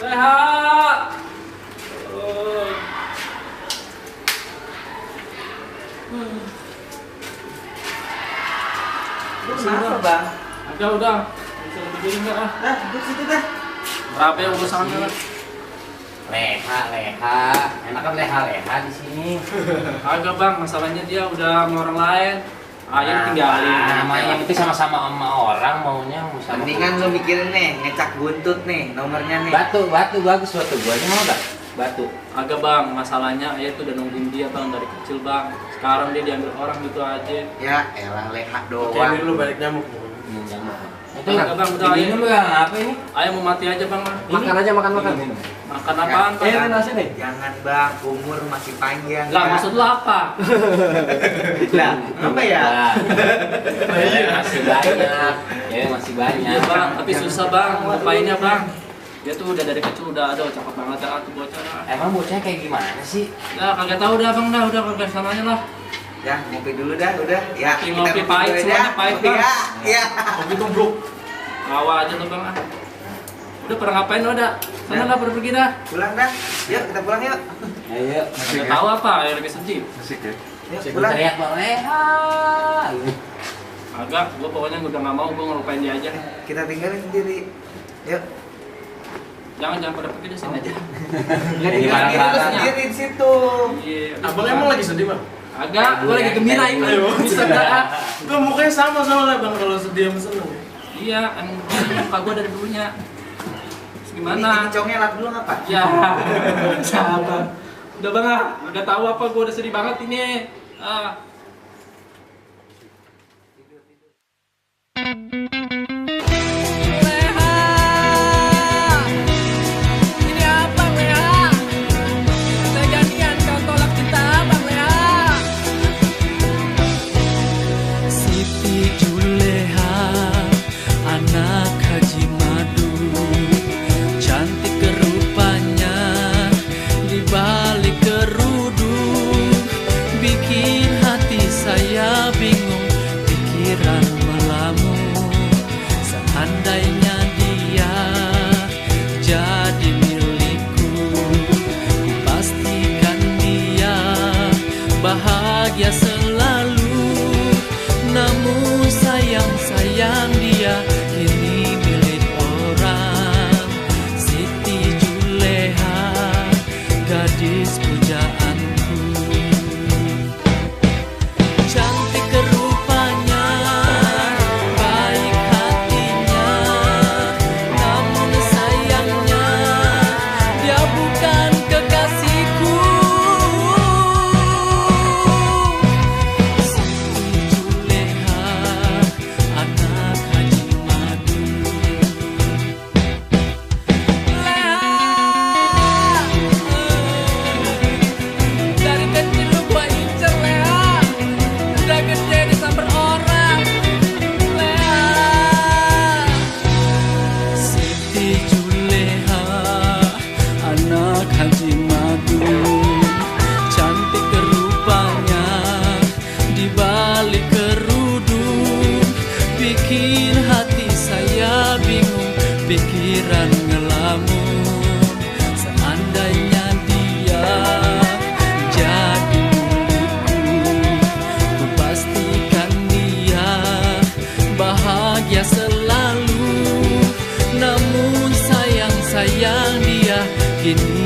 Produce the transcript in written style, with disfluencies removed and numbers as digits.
Leha. Kenapa bang? Udah. Bisa berdiri nggak ah? Duduk situ dah. Berapa ya urusannya? Leha, enakan leha di sini. Agak bang, masalahnya dia udah sama orang lain. Ayam tinggalin. Namanya itu sama-sama sama orang maunya sama. Mendingan lo mikirin nih, ngecak buntut nih, nomornya nih. Batu bagus batu. Guanya mau gak? Batu. Agak bang, masalahnya ayah tuh udah nungguin dia bang dari kecil bang. Sekarang dia diambil orang gitu aja. Ya, elah leha doang. Kayak lu balik nyamuk. Itu Agak bang, udah ayah. ini lu yang apa ini? Ayah mau mati aja bang. Makan aja makan. Makan apaan bang? Ini nasi nih. Jangan bang, umur masih panjang. Lah Bang. maksud lu apa? Lah, apa ya? Masih banyak. Ya masih banyak. Iya bang, tapi susah bang, ngapainnya bang? Dia tuh udah dari kecil udah ada cakep banget ya tuh bocah. Emang bocahnya kayak gimana sih? Ya kagak tahu dah bang, udah kagak samanya lah. Ya, ngopi dulu dah, udah. Ya, Ngopi pahit, dulu semuanya aja. pahit, Ngopi Bang. Ya. Kopi tubruk. Ngawa aja tuh bang ah. Udah pernah ngapain lo dah? Sana lah pergi dah. Pulang dah. Yuk, kita pulang yuk. Ayo. Nggak tahu apa, yang lagi sedih. Asik ya. Yuk, Gue pulang. teriak bang Leha. Agak, gua pokoknya udah nggak mau, gua ngelupain dia aja. Kita tinggalin sendiri. Yuk. Jangan pada pergi di sini aja. Nggak Jadi tinggalin barang-barang. kita sendiri di situ. Iya. Abang emang lagi sedih bang? Agak, gua lagi gembira ini. Ayo. Bisa nggak? Ah? Gue mukanya sama lah bang kalau sedih sama seneng. Iya, emang muka gua dari dulunya. Terus Ini gimana? congnya lap dulu ngapa? Ya, sabar. Udah bang ah, udah tahu apa gua udah sedih banget ini. Ah. Seandainya dia jadi milikku, ku pastikan dia bahagia selalu. Namun sayang dia kini milik orang. Siti Juleha, gadis pujaanku. Cantik rupanya, baik hatinya, namun sayangnya dia bukan kekasihku. Siti Juleha, anak Haji Madu. Dari kecil lu gua incer Leha, udah gede disamper orang. Leha, Siti Juleha, anak Haji Madu. Cantik rupanya di balik kerudung, bikin hati saya bingung, pikiran ngelamun. Seandainya dia jadi milikku, ku pastikan dia bahagia selalu. Namun sayang dia kini